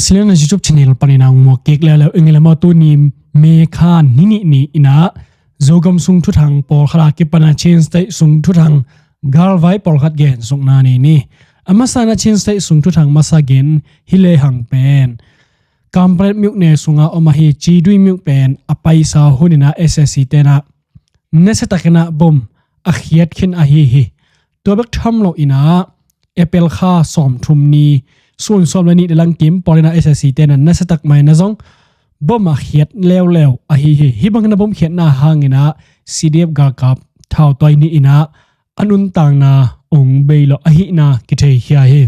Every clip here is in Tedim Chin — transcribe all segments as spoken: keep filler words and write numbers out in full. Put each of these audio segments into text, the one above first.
Silian YouTube channel panin a hong muak kik leuleu ing ei le maw. Tuni May kha ni nih ni-in ah Zogam sung thuthang pawlkhat a kipan a Chin State sung thuthang galvai pawlkhat gensukna nei ni. A masa-in ah Chin State sung thuthang masa gen hi lehang pen Kanpetlet myone sungah om ahi Chi Dui Myok pen a paisa hun in ah S A C te'n ah nasiatakin ah bom a khiat khin ahi hi. Tua bek tham loin ah April kha sawmthum ni, sun sawm le nih le lang kim pawl in ah S A C te'n ah nasiatak mah in ah zong bom a khiat leuleu ahi hi. Hih bangin ah bom khiatna hangin ah C D F galkap thautawi nih in ah a nuntakna hong beilawh ahihna kitheikhia hi.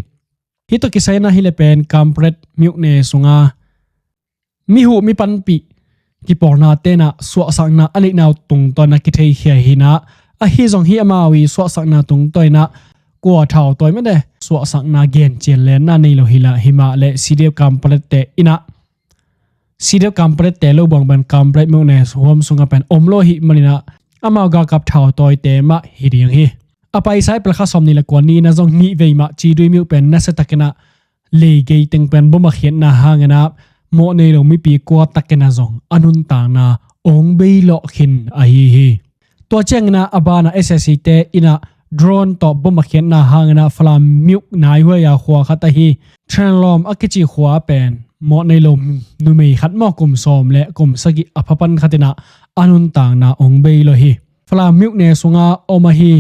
Hih tawh kisai in ah hi leh pen Kanpetlet myone sunga mi huh mi panpih kipawlna te'n ah suahsakna a neihna uh tungtawn ah kitheikhia hi in ah, ahi zong hih amau i suahsakna tungtawn in ah kua thautawi mah te suahsakna gencian lenna nei lo hi lah, hi mah leh C D F Kanpetlet te in ah C D F Kanpetlet te lo bang pen Kanpetlet myone huam sungah pen om lo ahih manin ah amau galkap thautawite mah hi ding hi. A paisa April kha sawmnih le kua ni-in ah zong nih vei mah Chi Dui Myok pen nasiatakin ah leigei teng pen bom a khiatna hangin ah mawh nei lo mipi kua takin ah zong a nuntakna hong beilawh khin ahi hi. Tua ciangin ah a ban ah S A C te in ah drone tawh bom a khiatna hangin ah Falam myone huai a khua khat ahi Thanlawm a kici khua pen mawh nei lo numei khat maw, kum sawm le kum sagih a pha pan khat in ah a nuntakna hong beilawh hi. Falam myone sunga om ahi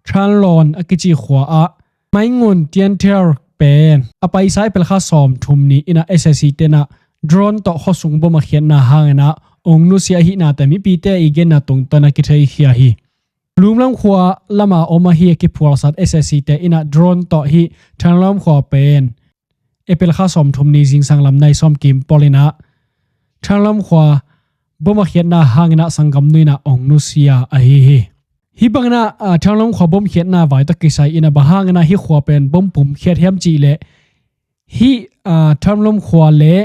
Thanlawm a kici khua ah Maingun Tianther pen a paisa April kha sawmthum ni-in ah S A C te'n ah drone tawh khuasung bom a khiatna hangin ah hong nusia ahihnate mipite i genna tungtawn ah kitheikhia hi. Lumlam khua lam a om ahi a kiphualsat S A C te in ah drone tawh hih Thanlawm khua pen April kha sawmthum ni zingsang lam nai sawm kim pawl in ah Thanlawm khua bom a khiatna hangin ah sanggamnu in ah hong nusia ahi hi. Hih bangin ah, ah, Thanlawm khua bom khiatna vai tawh kisai in ah bang hangin ah hih khua pen bom pum khiat hiam cih leh hih, ah, Thanlawm khua le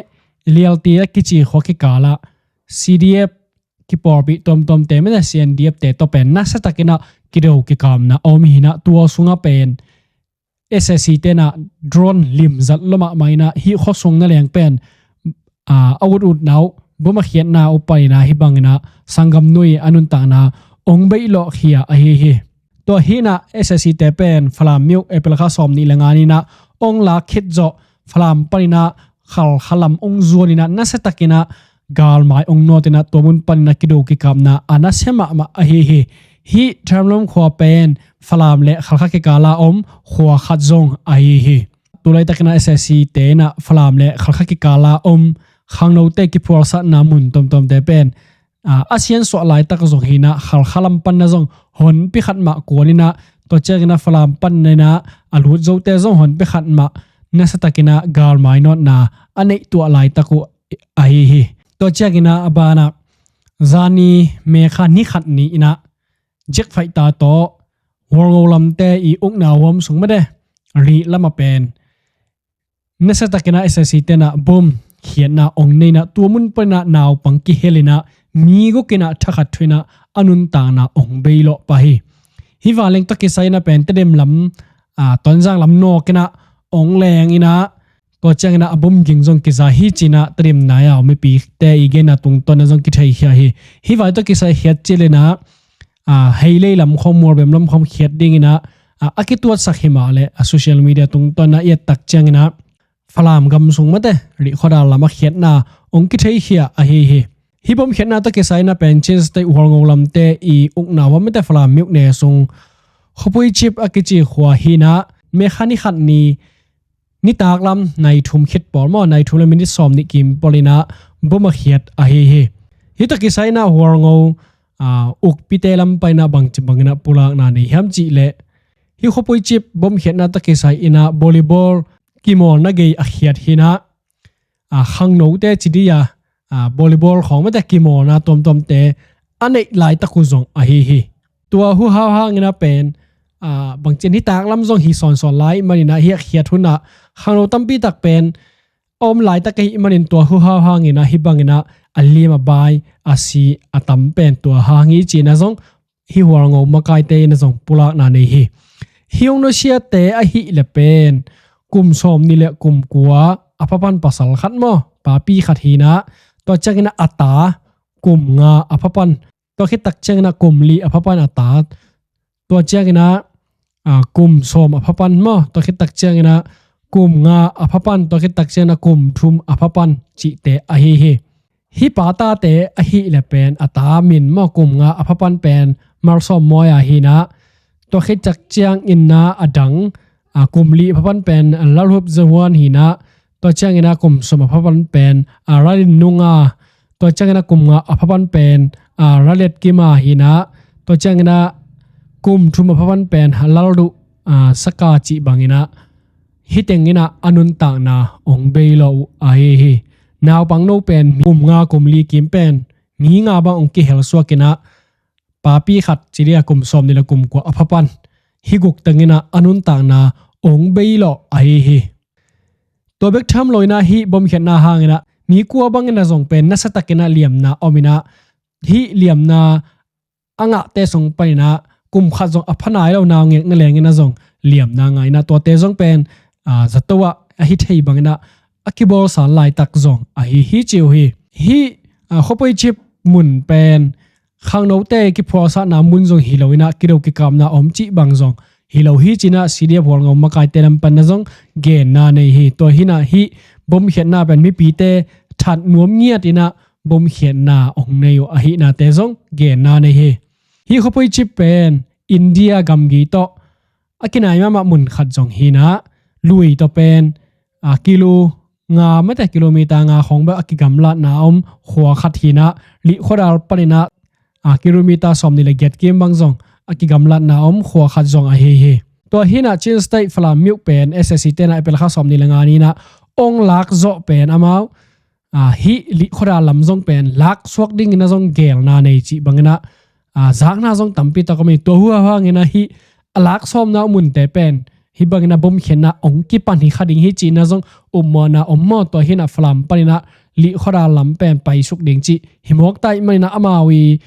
Lialte a kici khua kikal ah C D F kipawlpih tuamtuamte mah te C N D F te tawh pen nasiatakin ah kido kikapna a om hi in ah tua sungah pen S A C te'n ah drone limzat lua mahmah in ah hih khuasung na leng pen, ah, a ut utna uh bom a khiatna uh panin ah hih bangin ah sanggamnu i a nuntakna hong beilawhkhia ahi hi. Tua hi in ah S A C te pen Falam myone April kha sawmnih le nga ni-in ah hong lak khit zawh Falam panin ah Khalkha lam hong zuan in ah nasiatakin ah galmai hong nawt in ah tua mun panin ah kido kikapna a nasia mahmah ahi hi. Hih Thanlawm khua pen Falam le Khalkha kikal a om khua khat zong ahi hi. Tulaitakin ah S A C te'n ah Falam le Khalkha kikal a om khangnote kiphualsatna mun tuamtuamte pen, ah, a siansuah laitak zong hi in ah Khalkha lam pan ah zong honpi khat mah kuan in ah tua ciangin ah Falam pan in ah a lut zote zong honpi khat mah nasiatakin ah galmai nawtna a neih tuah laitak uh ahi hi. Tua ciangin ah a ban ah zani May kha ni khat ni-in ah Jack Fighter tawh Hualngo lamte i ukna huam sung mah te Rih lam ah pen nasiatakin ah S A C te'n ah bom khiatna hong nei in ah tua mun panin ah naupang kihel in ah mi guk in ah thakhat thu in ah a nuntakna hong beilawh pah hi. Hih vanleng tawh kisai in ah pen Tedim lam, ah, Tonzang lam nawk in ah hong leng in ah tua ciangin ah a bom ging zong kiza hi ci-in ah Tedim nai-a mipite i genna tungtawn ah zong kitheikhia hi. Hih vai tawh kisai khiat cilin ah, ah, Heilei lam khawng, Mualbem lam khawng khiat dingin ah, ah, a kituatsak hi mah leh a social media tungtawn ah i et tak ciangin ah Falam gam sung mah te Rihkhawdal lam ah khiatna hong kitheikhia ahi hi. Hih bom khiatna tawh kisai in ah pen Chin State Hualngo lamte i ukna huam mah te Falam myone sung Khuapui Chip a kici khua hi in ah May kha ni khat ni nitak lam nai thum khit pawl maw, nai thum le minit sawmnih kim pawl in ah bom a khiat ahi hi. Hih tawh kisai in ah Hualngo, ah, ukpite lam pan in ah bangci bangin ah pulakna nei hiam cih leh hih Khuapui Chip bom khiatna tawh kisai in ah volleyball kimawlna gei a khiat hi in ah, ah, khangnote ci dih a, ah, volleyball khawng mah te kimawlna tuamtuamte a neih laitak uh zong ahi hi. Tua huhau hangin ah pen, ah, bangci in nitak lam zong hi sawnsawn lai ahih manin ah hih a khiat hun ah khangno tampi tak pen a om laitak ahih manin tua huhau hangin ah hih bangin ah a lim a bai a si a tam pen tua hang hi ci-in ah zong hih Hualngo makaite in ah zong pulakna nei hi. Hih hong nusiate ahih leh pen kum sawmnih le kum kua a phapan pasal khat maw, papi khat hi-in ah, tua ciangin ah a ta kum nga a phapan, tua khit tak ciangin ah kum li a phapan a ta, tua ciangin ah, aa, kum sawm a phapan maw, tua khit tak ciangin ah kum nga a phapan, tua khit tak ciangin ah kum thum a phapan cihte ahi hi. Hih pa tate ahih leh pen a ta min maw, kum nga a phapan pen Malsawm Mawia hi-in ah, tua khit tak ciangin ah a dang, aa, kum li a phapan pen Lalhup Za Huan hi-in ah, tua ciangin ah kum sawm a phapan pen, aa, Lalin Nunga, tua ciangin ah kum nga a phapan pen, aa, Lalet Kima hi-in ah, tua ciangin ah kum thum a phapan pen Lalduh, aa, Saka cih bangin ah, hih tengin ah a nuntakna hong bei lawh uh ahi hi. Naupangno pen kum nga kum li kim pen mi nga bang hong kihel suak in ah, papi khat ci dih a kum sawm nih le kum kua a phapan, hih guk tengin ah a nuntakna hong bei lawh ahi hi. Tua bek tham lo-in ah hih bomkhiatna hangin ah mi kua bangin ah zong pen nasiatakin ah liamna om in ah, hih liamna a ngahte sung panin ah kum khat zong a pha nai lo, naungek na lengin ah zong liamna ngah in ah, tuate zong pen, aa, zato ah a hi thei bangin ah a kibawlsan laitak zong ahi hi ci uh hi. Hih, aa, Khuapui Chip mun pen khangnote kiphualsakna mun zong hi lo-in ah, kido kikapna om cih bang zong hi lo hi ci-in ah C D F Hualngo makaite lam panin ah zong genna nei hi. Tua hi-in ah hih bomkhiatna pen mipite that nuam ngiat in ah bomkhiatna hong nei uh ahihnate zong genna nei hi. Hih Khuapui Chip pen India gamgi tawh a kinai mahmah mun khat zong hi-in ah, lui tawh pen, aa, kilo nga mate, kilometer nga khawng bek a kigamlatna om khua khat hi-in ah, Lihkhuadal panin ah, aa, kilometer sawm nih le giat kim bang zong a kigamlatna om khua khat zong ahi hi. Tua hi-in ah Chin State Falam Myuk pen S A C te'n ah April kha sawm nih le nga ni-in ah hong lak zawh pen amau, aa, hih Lihkhuadal lam zong pen lak suak dingin ah zong gelna nei cih bangin ah, aa, zakna zong tampi tak om hi. Tua huhau hangin ah hih a lak sawmna uh munte pen hih bangin ah bomkhiatna hong kipan hi kha ding hi ci-in ah zong upmawhna om maw. Tua hi-in ah Falam panin ah Lihkhuadal lam pen paisuk ding cih hi mawk ta ahih manin ah amau i,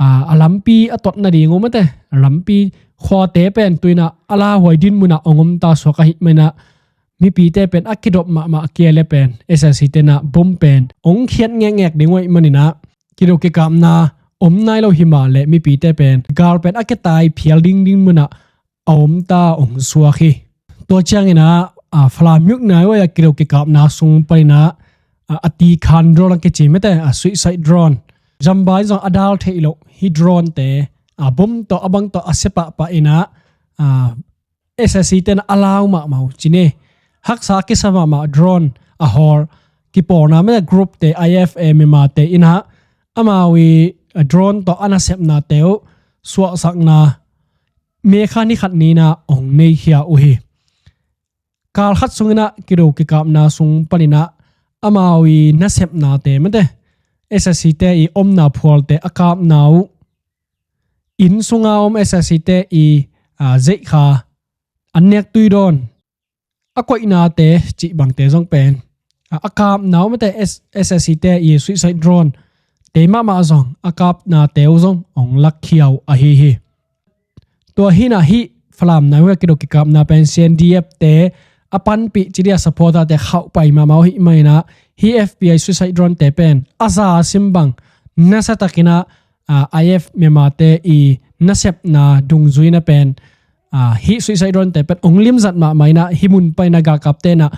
aa, a lampi a tot nading uh mate, a lampi khuate pen tu-in ah a lauhuai dinmun ah hong om ta suak ahih manin ah mipite pen a kidop mahmah kei leh pen S A C te'n ah bom pen hong khiat ngekngek ding uh ahih manin ah, kido kikapna om nai lo hi mah leh mipite pen gal pen a kitai phial ding dinmun ah a om ta hong suak hi. Tua ciangin ah, aa, Falam Myuk nai uh ah kido kikapna sung panin ah, aa, a tikhan drone a kici mate, aa, suicide drone, zamba in zong a dal theih loh hih dronete, aa, bom tawh a bang tawh a sia pahpah in ah, aa, S A C te'n a lau mahmah uh ci ni. Haksa a kisa mahmah drone a hawl kipawlna mate, groupte, I F A Myanmarte in ah amau i, aa, drone tawh a nasepnate uh suahsakna me kha ni khat ni-in ah hong neikhia uh hi. Kal khat sungin ah kido kikapna sung panin ah amau i nasepnate mate, S A C te i omna phualte a kapna uh, inn sunga om S A C te i, aa, zeihkha, an nek tui dawn, a koihnate cih bangte zong pen, aa, a kapna uh mate, S-, S A C te i suicide dronete mahmah zong a kapnate uh zong hong lakkhia uh ahi hi. Tua hi-in ah hih Falam nai uh ah kido kikapna pen C N D F te a panpih ci dih a supporterte khauhpai mahmah uh ahih manin ah hih F P I suicide dronete pen a za sim bang nasiatakin ah, aa, I F Myanmarte i nasepna dungzui-in ah pen, aa, hih suicide dronete pen hong limzat mahmah in ah hih mun panin ah galkapte'n ah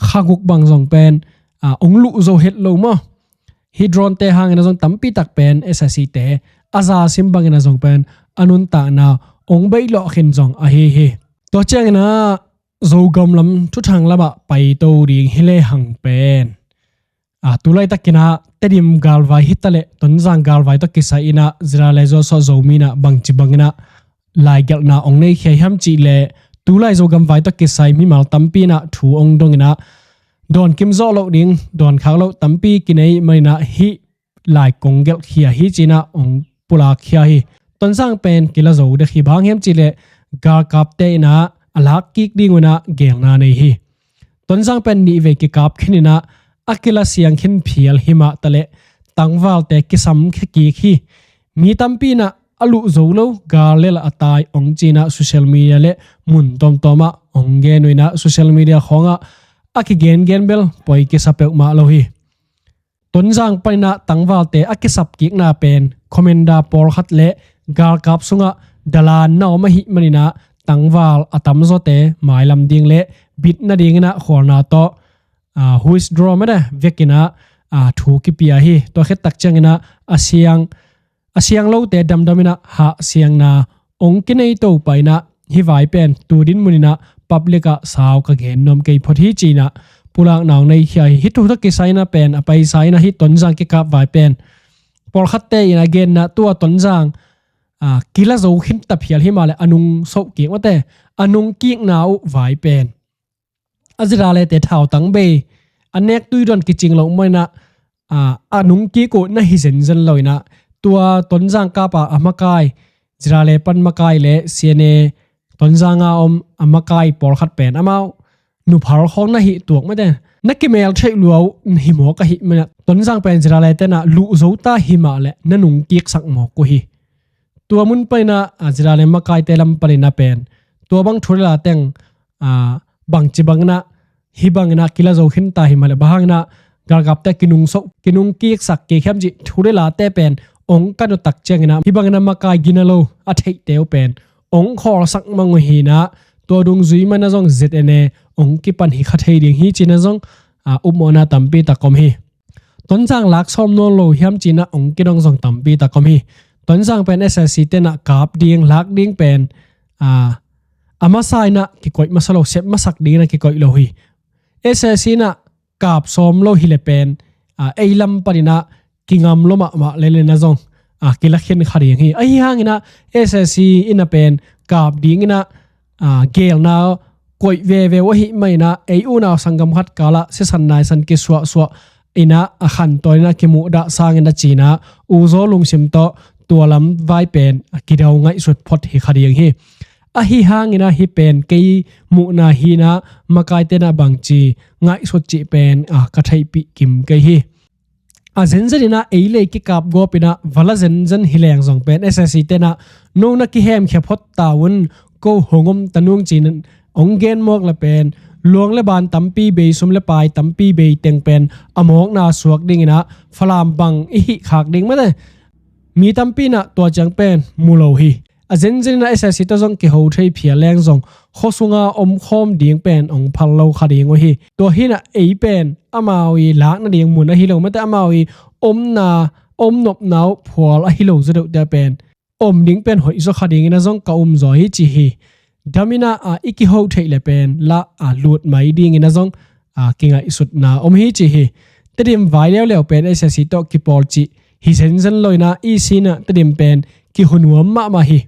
kha guk bang zong pen, aa, hong luh zo het lo maw. Hih dronete hangin ah zong tampi tak pen S A C te a za sim bangin ah zong pen a nuntakna hong beih lawh khin zong ahi hi. Tua ciangin ah Zogam lam thuthang lamah paito ding hi lehang pen, aa, tu laitakin ah Tedim galvai hi taleh Tonzang galvai tawh kisai-in ah Zira le Zosuah Zomi in ah bangci bangin ah laigelhna hong neikhia hiam cih leh, tulai Zogam vai tawh kisai mimal tampi in ah thu hong dongin ah dawnkim zawh loh ding, dawnkhak loh tampi kinei manin ah hih lai kong gelhkhia hi ci-in ah hong pulakkhia hi. Tonzang pen kila zo dek hi, bang hang hiam cih leh galkapte in ah a lak kik ding un ah gelna nei hi. Tonzang pen nihvei kikap khin in ah a kila siang khin phial hi mah taleh tangvalte kisam khia kik hi. Mi tampi in ah a luh zo lo, gal lel ah a tai hong ci-in ah social media le mun tuamtuam ah hong gen uh in ah social media khawng ah a kigengen bel poi kisa peuhmah lo hi. Tonzang paninah tangvalte a kisapkikna pen commander pawlkhat le galkap sungah dalan na om ahih maninah tangval a tamzawte mailam ding le bit nadinginah khualna tawh withdraw mede vekinah thu kipia hi. Tua khittak cianginah a siang a siang lote damdaminah hahsiangna ong kinei to painah hih vai pen tu dinmuninah public ah sau ka gen nuam kei phot hi cinah pulakna ong nei khia hi. Hih thu tawh kisai inah pen a paisa inah hih Tonzang kikap vai pen pawlkhatte inah genna tua Tonzang kila zo khin ta phial hi mah le a nung soh kik mate a nung kikna uh vai pen a ziralete thautang bei a nek tuidon kicing loh maninah a nung kik uh na hi zenzen loinah tua Tonzang kapa a makai zirale pan makai le C N A Tonzanga om a makai pawlkhat pen amau nuphar khawng na hih tuak mate na kimel theih lua uh hi mawk ahih maninah Tonzang pen zirale tenah luh zo ta hi mah le na nung kiksak mawk uh hi. Tua mun painah a zirale makaite lam paninah pen tua bang thu le la teng bangci banginah hih banginah kila zo khin ta hi mah le bang hanginah galkapte kinung soh kinung kiksak kik hiam cih thu le late pen ong kan uh tak cianginah hih banginah makai gina lo a theihte uh pen ong khawlsak mang uh hinah tua dungzui manah zong Z N A ong kipan hi kha thei ding hi cinah zong upmawhna tampi tak om hi. Tonzang lak sawm nawn lo hiam cinah ong kidong zong tampi tak om hi. Tonzang pen S S C tenah kap ding lak ding pen a masa inah kikoih masa lo sep masak dinginah kikoih lo hi. S S C inah kap sawm lo hi le pen ei lam paninah kingam lo mahmah le lena zong kila khin kha ding hi. Ahi hanginah S S C inah pen kap dinginah gelna koih veve uh ahih maninah ei unau sanggam khat kalah sisan naisan kisuahsuah inah a khantawn inah kimuhdah sangin a cinah uzaw lungsim tawh tua lam vai pen a kidau ngaihsut phot hi kha ding hi. Ahi hanginah hih pen kei muhna hinah makaite inah bangci ngaihsut cih pen a ka theihpih kim kei hi. A zenzen inah ei lei kikap gawp inah vala zenzen hi leng zong pen S S C tenah no na kihemkhia phot ta un ko hong om ta nung cin ong gen mawk le pen luang le ban tampi bei sum le pai tampi bei teng pen a mawkna suak dinginah Falam bang i hih khak ding mate mi tampi inah tua ciang pen mu lo hi. A zenzen inah S S C tawh zong kiho thei phial leng zong khuasunga omkhawm ding pen ong phal lo kha ding uh hi. Tua hinah ei pen amau i lak nading mun ahi lo mate amau i omna omnopna uh phual ahi lo zaw deuhte pen om ding pen hoih zaw kha dinginah zong ka um zaw hi ci hi. Daminah a i kiho theih le pen lah a lut mai dinginah zong a kingaihsutna om hi ci hi. Tedim vai leuleu pen S S C tawh kipawl cih hi zenzen loinah i sinah Tedim pen kihunuam mahmah hi.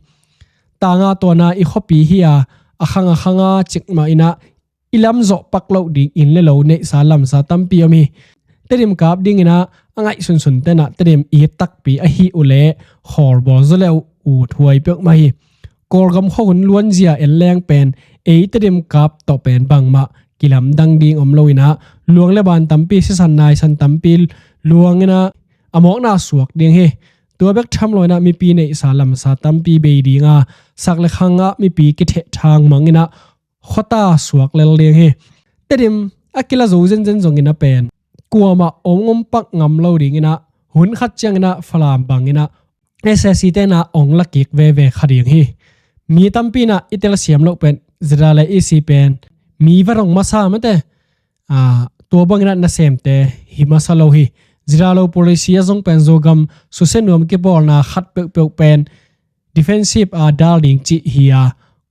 Tanga tuana i khuapi hi a a khang a khanga cikmah inah i lamzawh pak loh ding inn le lo neihsa lamsa tampi om hi. Tedim kap dinginah a ngaihsunsun tenah Tedim it takpi ahi uh le khawlbawl zaw le uh thuai peuhmah hi. Kawlgam khuahun luanzia en leng pen ei Tedim kap tawh pen bangmah kilamdang ding om loinah luang le ban tampi sisan naisan tampi luanginah a mawkna suak ding hi. Tua bek tham loinah mipi neihsa lamsa tampi bei dinga sak le khangah mipi kitheh thang manginah khuata suak lel ding hi. Tedim a kila zo zenzen zongin a pen kuamah om om pak ngam lo dinginah hun khat cianginah Falam banginah S S C tenah ong lakik veve kha ding hi. Mi tampi inah i telsiam loh pen zira le i si pen mi va rong masa mate tua banginah nasemte hi masa lo hi. Zira lo policy a zong pen Zogam susia nuam kipawlna khat peuhpeuh pen defensive a dal ding cih hi a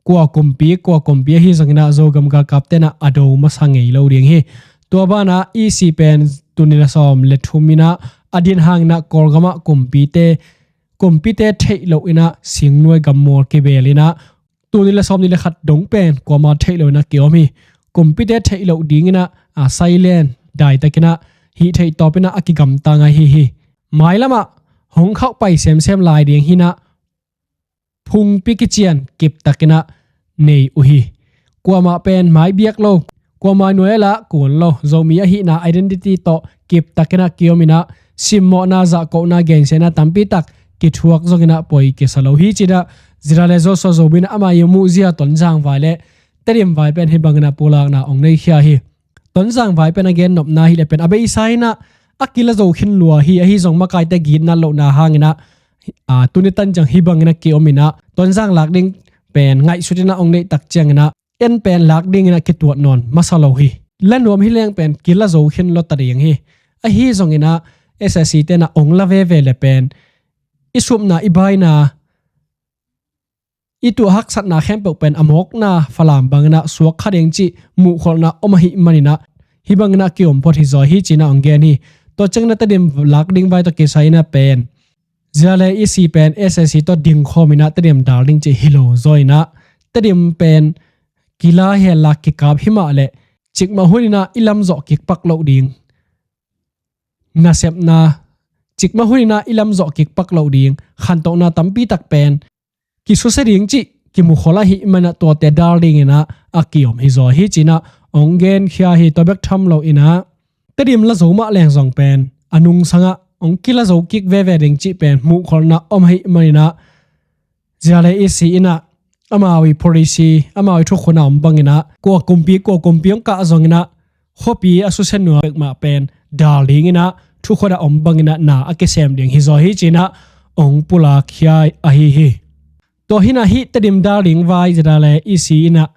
kua kumpi kua kumpi ahi zonginah Zogam galkap tenah a do masa ngei lo ding hi. Tua banah E C pen tuni la sawm le thum inah a din hanginah Kawlgamah kumpite kumpite theih loh inah singnuai gammual kibeel inah tuni la sawm ni le khat dong pen kuama theih loh inah kiom hi. Kumpite theih loh dinginah a silent daitakinah hih theih tawpinah a kigamta ngai hi hi. Mailamah hong khauh pai semsem lai ding hinah phungpi kician kiptakinah nei uh hi. Kuamah pen mai biak lo kuamah nuai a lah kuan lo Zomi ahihna identity tawh kiptakinah kiominah simmawhna zahkohna gensiatna tampi tak kithuak zonginah poi kisa lo hi cinah zira le Joshua Zomi inah amah i muhzia Tonzang vai le Tedim vai pen hih banginah pulakna ong nei khia hi. Tonzang vai pen a gen nopna hileh pen a beisa inah a kila zo khin lua hi. Ahi zong makaite gitna lohna hang inah, a, tuni tan ciang hih bang inah ki-om inah Tonzang lak ding pen ngaihsut inah ong neih tak ciang inah en pen lak ding inah kituat nawn masa lo hi. La nuam hi leng pen kila zo khin lo ta ding hi. Ahi zong inah S A C te inah ong la veve le pen i supna, i baina, i tuah haksatna khempeuh pen a mawkna Falam bang inah suak kha ding cih muhkholhna om ahih man inah hih bang inah ki-om phot hi zaw hi ci inah ong gen hi. Tua ciang inah Tedim lak ding vai tawh kisai inah pen ZRA le EC pen S A C tawh dingkhawm inah Tedim dal ding cih hi lo zaw inah Tedim pen kila hen la kikap hi mah leh cikmah hun inah i lamzawh kik pak loh ding nasepna, cikmah hun inah i lamzawh kik pak loh ding khantohna tampi tak pen kisusia ding cih kimukhol ahih man inah tuate dal ding inah a ki-om hi zaw hi ci inah ong genkhia hi. Tua bek tham lo inah Tedim la zo mah leng zong pen a nungsangah ong kila zo kik veve ding cih pen muhkholhna om ahih man inah ZRA le EC inah amau i policy, amau i thukhun a om bang inah kua kumpi kua kumpi ong kah zong inah khuapi a susia nuam peuhmah pen dal ding inah thukhun a om bang inah na a kisem ding hi zaw hi ci inah ong pulakkhia ahi hi. Tua hi inah hih Tedim dal ding vai ZRA le EC inah,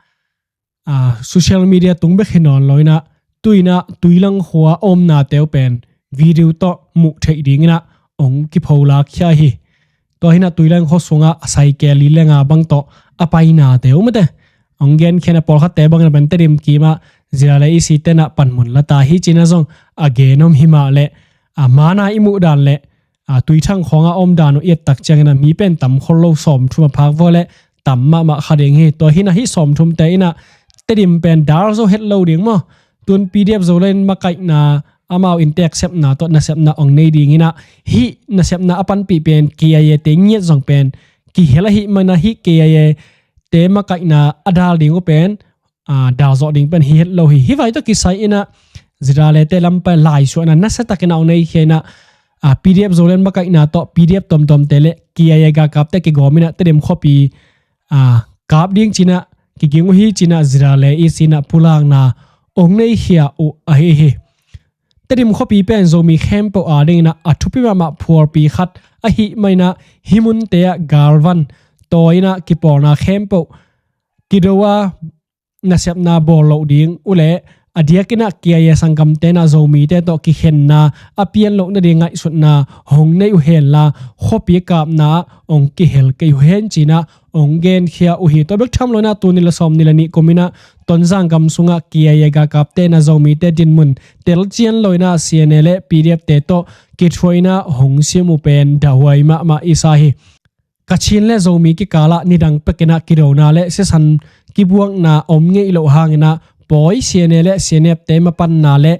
a, social media tung bek hi nawn lo inah tu inah Tuilang khua a omnate uh pen video tawh muh theih ding inah ong kipholakkhia hi. Tua hi inah Tuilang khua sungah a cycle li le nga bang tawh a painate uh mate ong genkhiat a, pawlkhatte bang inah pen Tedim kimah ZRA le EC te inah panmun la ta hi ci inah zong a gen om hi mah leh, a, mana i muh dan leh, a, Tuithang khawng a om dan uh i et tak ciang inah mi pen tam khol lo, sawmthum a phak vua leh tam mahmah kha ding hi. Tua hi inah hih sawmthumte inah Tedim pen dal zo het lo ding maw? Tun PDF Zoland makaihna amau inntek sepna tawh nasepna ong nei ding inah hih nasepna a panpih pen KIA te ngiat zong pen kihel ahih man inah hih KIA te makaihna a dal ding uh pen, a, dal zawh ding pen hi het lo hi. Hih vai tawh kisai inah ZRA le te lam pen laisuahna nasia tak inah ong nei khia inah, a, PDF Zoland makaihna tawh PDF tuamtuamte le KIA galkapte kigawm inah Tedim khuapi, a, kap ding ci inah kiging uh hi ci inah ZRA le EC inah pulakna ong nei khia uh ahi hi. Tedim khuapi pen Zomi khempeuh a ding inah a thupi mahmah phualpi khat ahih man inah hih munte ah galvan tawi inah kipawlna khempeuh kido a nasepna bawl loh ding uh leh a diak inah KIA sanggamte inah Zomite tawh kikhenna a pian loh nading ngaihsutna hong nei uh hen la khuapi kapna ah ong kihel kei uh hen ci inah ong genkhia uh hi. Tua bek tham lo inah tul nih le sawmnih le nih kum inah Tonzang gam sungah KIA galkapte inah Zomite dinmun telcian lo inah CNA le PDF te tawh kithuah inah hong sim uh pen dahhuai mahmah i sa hi. Kachin le Zomi kikalah nidang pek inah kidona le sisan kibuakna om ngei loh hang inah pawi CNA le CNF te mapanna le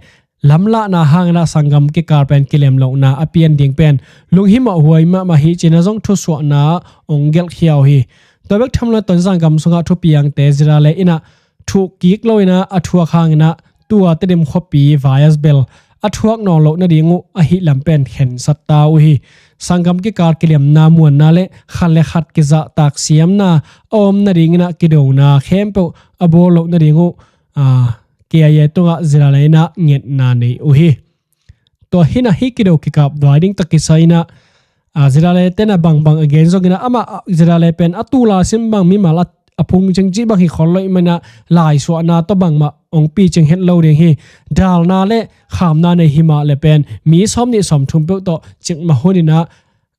lamlahna hang inah sanggam kikal pen kilem lohna a pian ding pen lunghimawh huai mahmah hi ci inah zong thusuahna ong gelhkhia uh hi. Tua bek tham lo Tonzang gam sungah thupiangte ZRA le inah thuh kik lo inah a thuak hang inah tua Tedim khuapi vai a bel a thuak nawn loh nading uh ahih lam pen khensat ta uh hi. Sanggam kikal kilemna muanna le khat le khat kizahtak siamna a om nading inah kidona khempeuh a bawl loh nading uh, a, KIA tungah ZRA le inah ngetna nei uh hi. Tua hi inah hih kido kikap duai ding tawh kisai inah, a, ZRA le te inah bangbang a gen zong inah amah, a, ZRA le pen a tul a sim bang mimal a, a phungcing cih bang hi khol lo ahih man inah laisuahna tawh bangmah ong picing het lo ding hi. Dalna le khamna nei hi mah leh pen mi sawmnih sawmthum peuh tawh cikmah hun inah,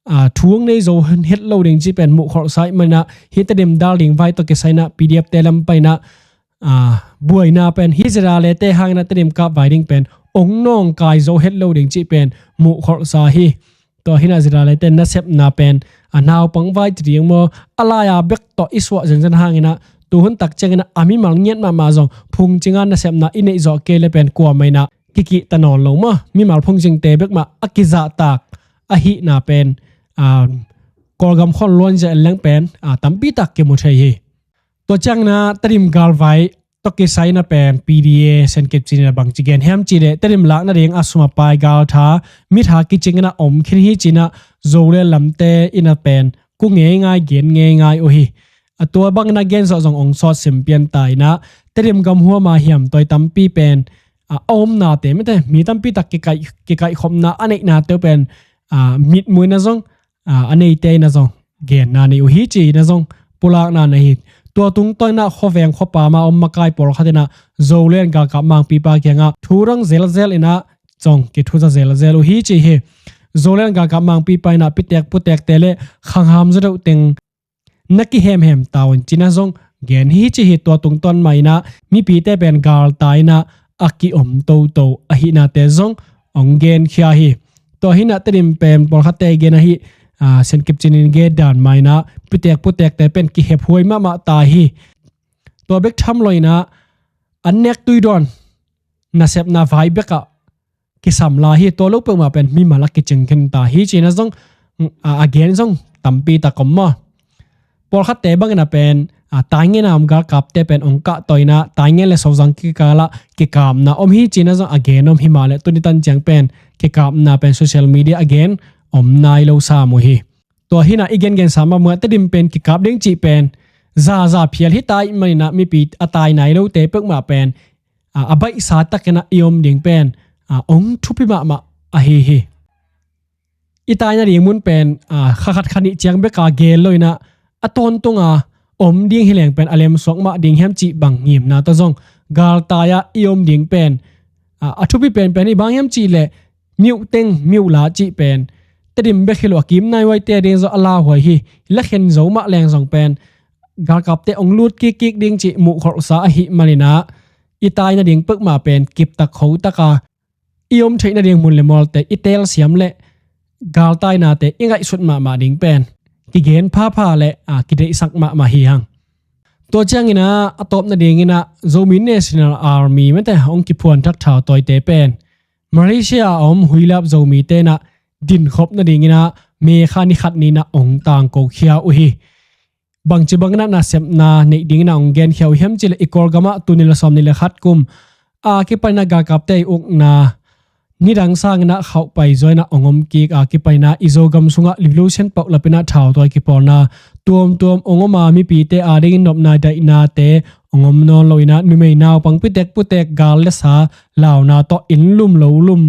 a, thu ong nei zo het lo ding cih pen muhkholhsa ahih man inah hih Tedim dal ding vai tawh kisai inah PDF te lam pan inah, a, buaina pen hih ZRA le te hang inah Tedim kap vai ding pen ong nawngkai zo het lo ding cih pen muhkholhsa hi. Tua hi inah ZRA le te nasepna pen, a, naupang vai ci ding maw, a lai-a bek tawh i suah zenzen hang inah tuhun tak ciang inah a mimal ngiat mahmah zong phungcing a nasepna i neih zawh kei le pen kuamah inah kikihta nawn lo maw. Mimal phungcingte bek mah a kizahtak ahihna pen, a, Kawlgam khua luanzia en leng pen, a, tampi tak kimu thei hi. Tua ciang inah Tedim galvai tawh kisai inah pen PDA Sen Kep Cin inah bangci gen hiam cih leh Tedim lak nading a sum a pai galtha mitha kicing inah om khin hi ci inah Zoland lamte inah pen ku ngeingai gen ngeingai uh hi. A, tua bang inah gen zawh zong ong sawt sim pian ta inah Tedim gam huam a hiam tawi tampi pen, a omnate mite, mi tampi tak kikaih, kikaihkhopna a neihnate uh pen mitmuhna zong a neite in a zong genna nei uh hi ci-in a zong pulakna nei hi. Tua tungtawn in a khuaveng khuapam a om makai pawlkhat in a Zoland galkap mangpipa kiangah thu dong zelzel in a zong kithuza zelzel uh hi ci hi. Zoland galkap mangpipa in a pitek putekte le khangham zaw deuh teng na kihemhem ta un ci-in a zong gen hi ci hi. Tua tungtawn mah in a mipite pen galtai in a a kiom toto ahihnate zong hong genkhia hi. Tua hi in a Tedim pen pawlkhatte gen ahi, Saint Kitts in gen dan mah in a pitek putekte pen kihephuai mahmah ta hi. Tua bek tham lo in a an nek tui dawn nasepna vai bekah kisam lai hi. Tua lo peuhmah pen mimal a kicing khin ta hi ci-in a zong a gen zong tampi tak om maw. Pawlkhatte bangin a pen taingen a om galkapte pen hong kahtawi in a taingen le sozang kikal ah kikapna om hi ci-in a zong a gen om hi mah leh tuni tan ciang pen kikapna pen social media a gen om nai lo sam uh hi. Tua hi in a i gengensa mahmah Tedim pen kikap ding cih pen zaza phial hi ta ahih manin a mipi a tai nai lote peuhmah pen a baihsa takin a i om ding pen hong thupi mahmah ahi hi. I tai nading mun pen kha khat kha nih ciang bek a gel lo in a a tawntung a om ding hi leng pen a lemsuak mah ding hiam cih bang ngimna tawh zong galtai ah i om ding pen a thupi penpen hi. Bang hiam cih leh miuh teng miuh la cih pen Tedim bek hi lo a kim nai huaite ding zong a lauhuai hi. La khen zo mah leng zong pen galkapte hong lut kikkik ding cih muhkholhsa ahih manin a i tai nading peuhmah pen kiptak khotak a i om theih nading mun le mualte i telsiam leh galtainate i ngaihsut mahmah ding pen kigen phapha le kideihsak mahmah hi hang. Tua ciangin a a tawp nadingin a Zomi National Army mite hong kiphuanthak thautawite pen Malaysia a om Huilap Zomite in a dinkhop nadingin a May kha ni khat ni in a hong tangkokhia uh hi. Bangci bangin a nasepna neih dingin a hong genkhia uh hiam cih leh i Kawlgam ah tul nih le sawmnih le khat kum a kipan in a galkapte i ukna nidang sangin a khauhpai zaw in a hong om kik a kipan in a i Zogam sungah revolution paulap in a thautawi kipawlna tuamtuam hong om a mipite adingin nopna daihnate hong om nawn lo in a numei naupang pitek putek gal le sa launa tawh inn lum lo lum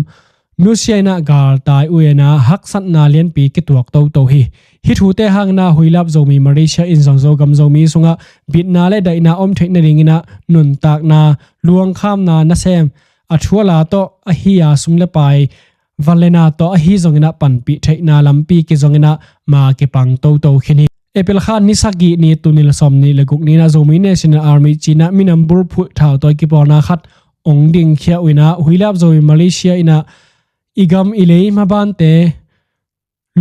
nusia in a galtai uh in a haksatna lianpi kituak toto hi. Hih thute hangin a Huilap Zomi Malaysia in zong Zogam Zomi sungah bitna le daihna om theih nadingin a nuntakna luangkhamna nasem a thu a la tawh ahi a sum le pai van le na tawh ahi zongin a panpih theihna lampi kizongin a ma kipang toto khin hi. April kha ni sagih ni tul nih le sawmnih le guk ni in a Zomi National Army ci-in a minam bulphuh thautawi kipawlna khat hong dingkhia uh in a Huilap Zomi Malaysia in a i gam i lei mabante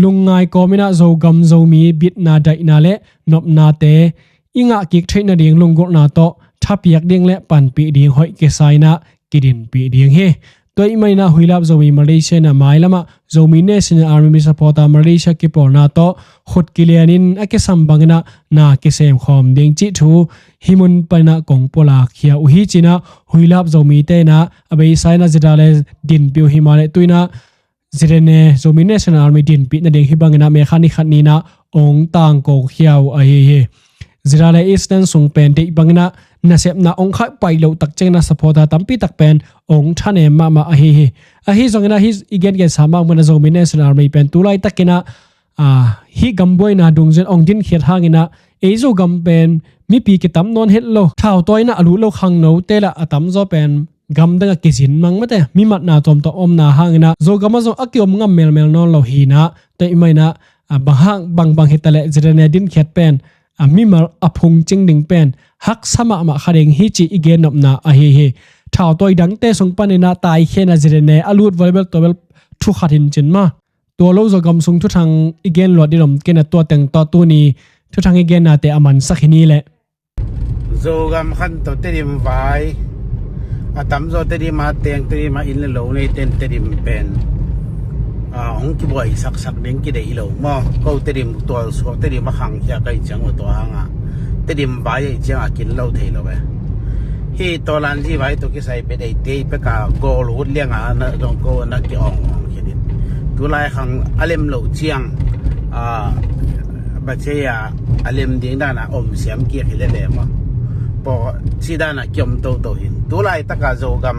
lungngai kawmin a Zogam Zomi bitna daihna le nopnate i ngahkik theih nading lunggulhna tawh thapiak ding le panpih ding hoih kisa in a kidinpih ding hi. Tua ahih manin a Huilap Zomi Malaysia in a mailamah Zomi National Army mi supporter Malaysia kipawlna tawh khut kilianin a kisam bangin a na kisemkhawm ding cih thu hih mun panin a kong pulakkhia uh hi ci-in a Huilap Zomite in a a beisa in a ZRA le dinpih uh hi mah leh tu in a ZNA Zomi National Army dinpih nading hih bangin a May kha ni khat ni in a hong tangkokhia uh ahi hi. ZRA Eastern sung pen deih bangin a nasepna hong khauhpai loh tak ciangin a supporter tampi tak pen hong thanem mahmah ahi hi. Ahi zongin a hih i gengensa mah bangin a Zomi National Army pen tu laitakin a hih gambuaina dungzui in hong dinkhiat hangin a ei Zogam pen mipi kitam nawn het lo, thautawi in a a lut lo khangnote lah a tamzaw pen gamdang a kizin mang mate, mi matna tuamtuam omna hangin a Zogam ah zong a kiom ngam melmel nawn lo hi in a, tua ahih manin a, a, bang hang, bangbang hi ta leh ZNA dinkhiat pen, a, mimal a phungcing ding pen haksa mahmah kha ding hi cih i gennopna ahi hi. Thautawi dangte sung panin a taikhia in a ZNA a lut volleyball tua bel thu khat hi in cin mah. Tua lo Zogam sung thuthang i gen luat ding om kei in a, tua teng tawh tuni thuthang i gennate a mansak hi ni leh. Zogam khan tawh Tedim vai a tamzaw Tedim a teng, Tedim a inn le lo neite'n Tedim pen, a, hong kibuai saksak ding kideih lo maw. Ko Tedim tualsuak, Tedim a khangkhia ka hih ciang uh tua hangah Tedim vai ahih ciangah kin lo thei lo e. Hih Tawlanzi vai tawh kisai bia deihte peka Golhut liangah na dong ko na ki-awng awng khin in. Tulai khang a lem loh ciang, a, bacei a, a lem ding dan a om siam kik hi lele maw. Paw ci dan a kiom toto hi in. Tulai taka Zogam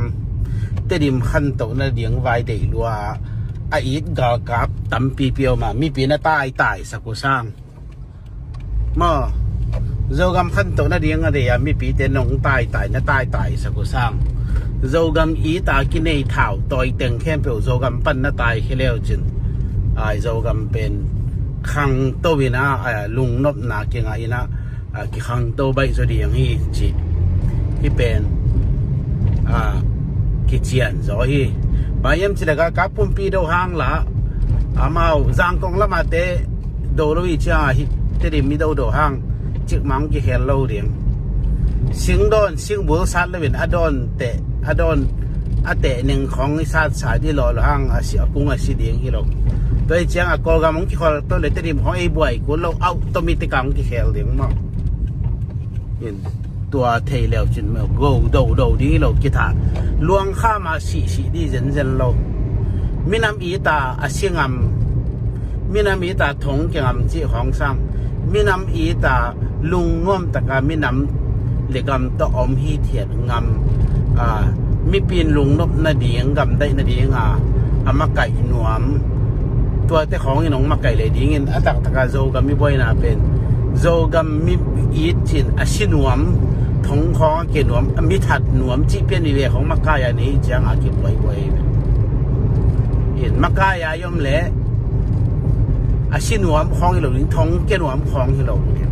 Tedim khantoh nading vai deih lua a it galkap tampi piau mah mipi na taitai sak uh sang. Maw, Zogam khantoh nading a deih a mipite nong taitai na taitai sak uh sang. Zogam it a kinei thau tawi teng khempeuh Zogam pan na taikhia leu cin, ai Zogam pen khangto in a, a lungnopna kingah in a, a kikhangto baih zaw ding hi ci. Hih pen a kician zaw hi. Bang hiam cih leh galkap pumpi do hang la, amau Zangkong lamate do lo hi ciang a, hih Tedim i do do hang cikmah hong kikhel lo ding. Sing dawn, sing bul sat lo in a dawn teh, a dawn a teh ning khawng i sat sa dih lo lo hang a si, a kung a si ding hi lo. Tua hi ciang a Kawlgam hong kikhol to le Tedim khawng ei buai kul lo, automatic a hong kikhel ding maw. In tua thei leu cin maw, go do do ding hi lo, kitha. Luangkham a sih sih dih zenzen lo. Minam it a a si ngam, minam it a thong kia ngam cih khawng sang. Minam it a lungnuam taka minam le gam tawh om hithiat ngam, a, mipi in lungnop nading, gamdaih nading a, a makaih nuam. Tuate khawng in hong makaih leh ding in a taktaka Zogam i buaina pen Zogam mi it cin a si nuam, thong khawng a kia nuam, a mi that nuam cih pian mi ve khawng makai a nei ciang a kibuaibuai. In makai a i om leh a si nuam khawng hi lo ding, thong kia nuam khawng hi lo ding.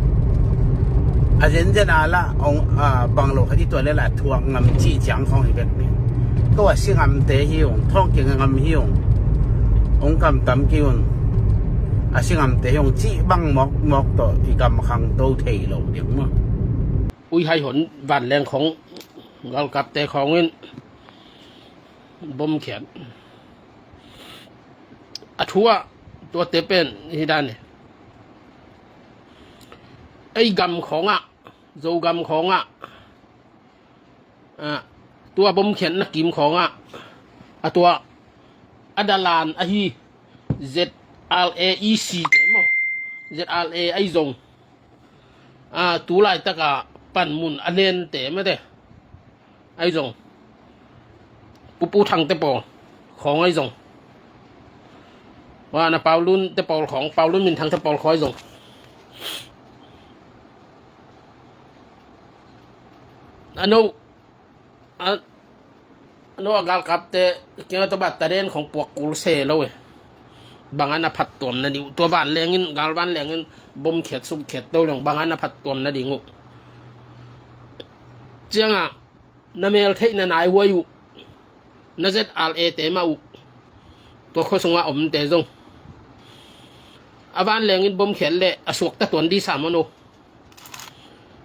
A zenzen a la ong, a, bang lo khat i tuah leh la thuak ngam cih ciang khawng hi bek ding. Ko a si ngamte hi ung, thong kia ngam hi ung, ong kamtam kei un. A si ngamte hi ung cih bang mawkmawk tawh i gam khangto thei lo ding maw. Uihai hon vanleng khawng galkapte khawng in bomkhiat a thu ah tuate pen hi dan hi. Ei gam khawngah, Zogam khawngah, a, tua bomkhiatna kim khawngah a tua a dalan ahi Z R A E C te maw, Z R A ahi zong, a, tu laitaka panmun a lente mate ahi zong, Pu Pu Thang te pawl khawng ahi zong, wa na Paulun te pawl khawng, Paulun Min Thang te pawl khawng ahi zong, a no a, a no a galkapte kiang a tawh battalion khawng puak kul se lo e. Bang a na phattuam nading uh, tua vanleng in, gal vanleng in bomkhiat sukkhiat to leng bang a na phattuam nading uh. Ciangah na mel theihna nai huai uh, na Z R A te mah uh, tua khua sungah omte zong a vanleng in bomkhiat leh a suakta tuan dih sa maw no.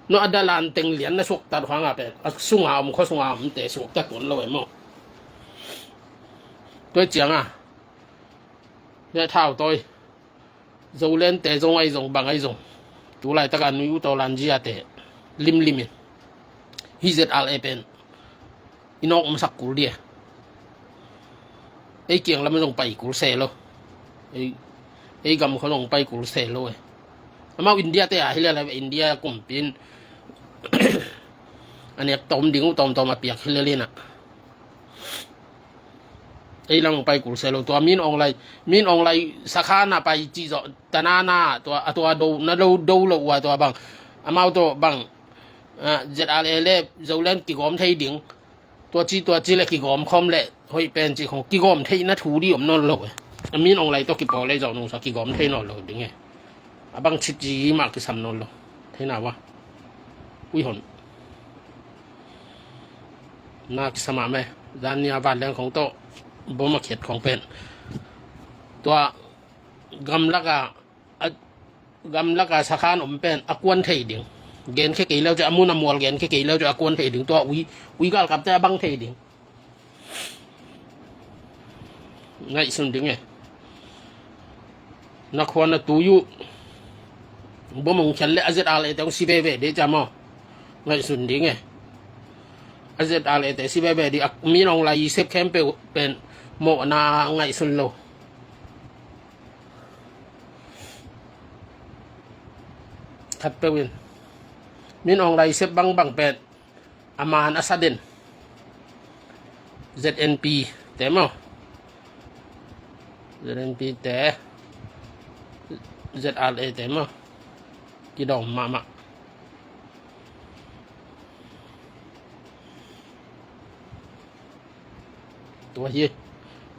No a dalan teng lian na suakta hang a pen a sunga om, khua sunga omte suakta tuan lo e maw. Tua ciang a, ya thau tawi Zolente zong ahi zong, bang ahi zong, tu laitaka nui uh tawh lanzia te limlim in hih Z R A pen i nawk masak kul dih e. Ei kiang lam zong pai kul se lo. Ei, ei gam khawng zong pai kul se lo e. Amau India te a hi leh, India kumpi in a nek tawm ding uh tawmtawm a piak hi lel in a, ei lam zong pai kul se lo. Tua Min Aung Hlaing, Min Aung Hlaing sakhan a pai cih zawh ta na na, tua, a tua do na lo, do lo uh a tua bang, amau tawh bang, a, Z R A le Zoland kigawm thei ding, tua ci, tua ci le kigawm khawm le hoih pen ci khawng, kigawm theihna thu dih om nawn lo e. A Min Aung Hlaing tawh kipawl le zawh nungsa kigawm thei nawn lo ding e. A bang ci ci mah kisam nawn lo. Thei na uh a, uih hon. Na kisam a meh. Zan ni a vanleng khawng tawh bom a khiat khawng pen, tua gamlak a, a, gamlak a sakhan om pen a kuan thei ding. Genkhia kei leu ciah, a mun a mual genkhia kei leu ciah a kuan thei ding. Tua ui, ui galkapte a bang thei ding. Ngaihsun ding e. Na khua na tui uh bom hong khiat leh a Z R A te hong si veve dih ciah maw. Ngaihsun ding e. A Z R A te si veve dih, a Min Aung Hlaing i sep khempeuh pen mawhna ngaihsun lo. Khatpeuh in Min Aung Hlaing sep bangbang pen a man a sa den. Z N P te maw, Z N P te, Z R A te maw, kidawm mahmah. Tua hi.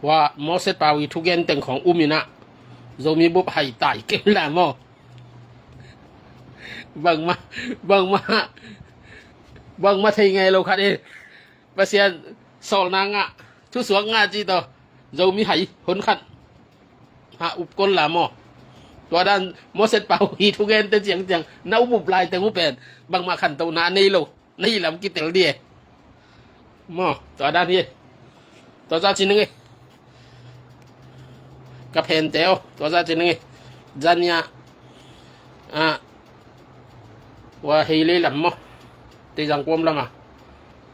Hua Moses Pau i thugen teng khawng um in ah, Zomi bup hai tai kei la maw. Bangmah, bangmah, bangmah thei ngei lo khat hi. Pasian sawlna ngah, thusuak ngah ci tawh Zomi hai hun khat ha up kol la maw. Tua dan Moses Pau i thugente ciangciang na up up lai teng uh pen bangmah khantohna a nei lo na hi lam kitel di e. Maw, tua dan hi. Tua za ci ning e. Ka phente aw, tua za ci ning e. Zania, ah, hua hei lei lam maw, Teizang kuam lama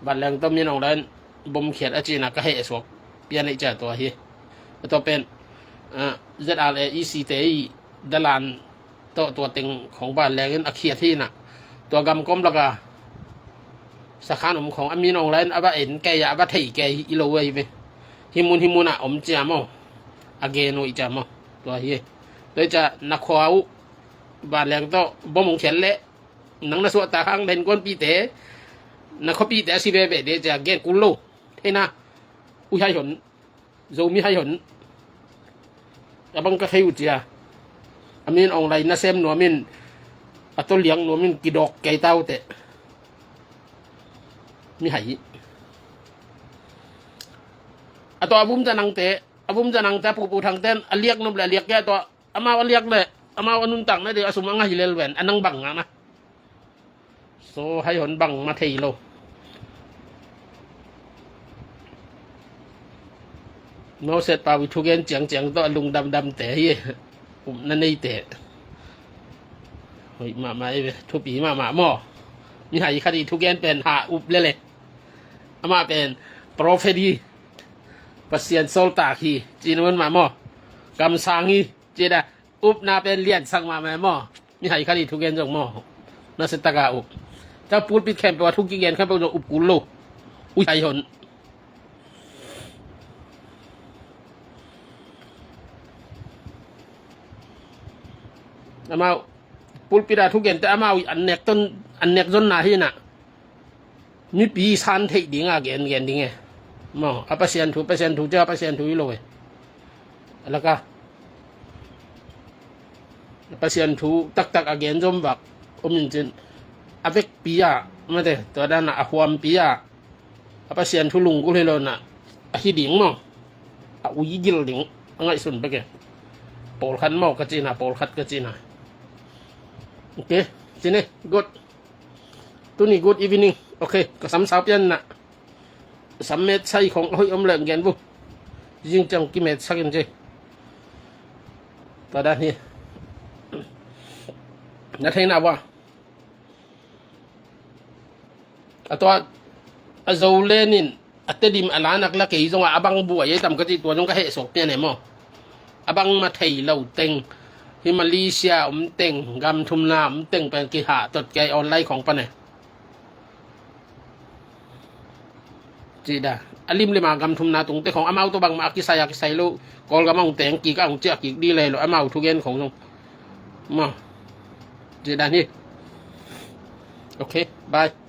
Vanleng tawh Min Aung Hlaing bomkhiat a cina ka heh suak pian ei cia tua hi. A tua pen, ah, Z R A E C te i dalan tawh tua teng khawng Vanleng in a khiat hi na. Tua gam kawm laka sakhan om khawng a Min Aung Hlaing a va en kei a, a va thei kei i lo ei ve. Hi mun hi mun ah om cia maw, a gen uh i cia maw. Tua hi. Tua i cia na khua uh Vanleng tawh bom hong khiat leh nang na suahtak hang na innkuanpihte, na khuapihte a si veve de cia gen kul lo. Theina, ui hai hon, Zomi hai hon. A bang ka thei uh cia, a Min Aung Hlaing nasem nuam in, a tawliang nuam in kidawk kei ta uh teh. Mi hai hi. A tua a vum za nangte, a vum za nangte a pupu thangten a liak nop le a liak kei a tua, amau a liak le amau a nuntak na de a sum a ngah hi lel ven a nang bang ngah na. So hai hon bangmah thei lo. Moses Pau i thugen ciangciang tawh a lungdamdamte hi. Upna neite hoih mahmah ei ve, thupi mahmah maw. Mi hai khat i thugen pen ha up lele. Amah pen prophet hi. Pasian sawltak hi. Cin hun mah maw. Kamsang hi. Cin a upna pen liansak mahmah maw. Mi hai khat i thugen zong maw, na se taka up. Ca pulpit khempeuh a thu kigen khempeuh zong up kul lo. Ui hai hon. Amau pulpit a thugente amau i an nek ton, an nek zonna hi na. Mipi san theih dinga gen gen ding e. Maw, a Pasian thu, Pasian thu cia Pasian thu hi lo e. A laka a Pasian thu taktak a gen zom vak om in cin, a vekpi a mate, tua dana a huampi a a Pasian thu lunggulh hi lo na, a hi ding maw. A ui gil ding a ngaihsun bek e. Pawlkhat maw ka cina, pawlkhat ka cina. Ok, cine, good. Tuni good evening. Ok, ka sam sau pian na. Sam met sai khong a hoih om leng gen bu. Zing ciang kimet sak in ci. Tua dan hi. Na theina bua. A tua a Zo lenin a Tedim a lanak la kei zongah a bang buai ei tam ka cih tua zong ka heh suak pian e maw. A bang ma thei lo teng hi Malaysia om teng, gam thumna om teng pen kihah tot kei online khong pan e. Cih da. A limlim a gam thumna tungte khong amau tawh bangmah a kisai a kisai lo. Kawlgam a hong teng kik a hong ciah kik dih lei lo amau thugen khong zong. Maw. Cih dan hi. Ok, bye.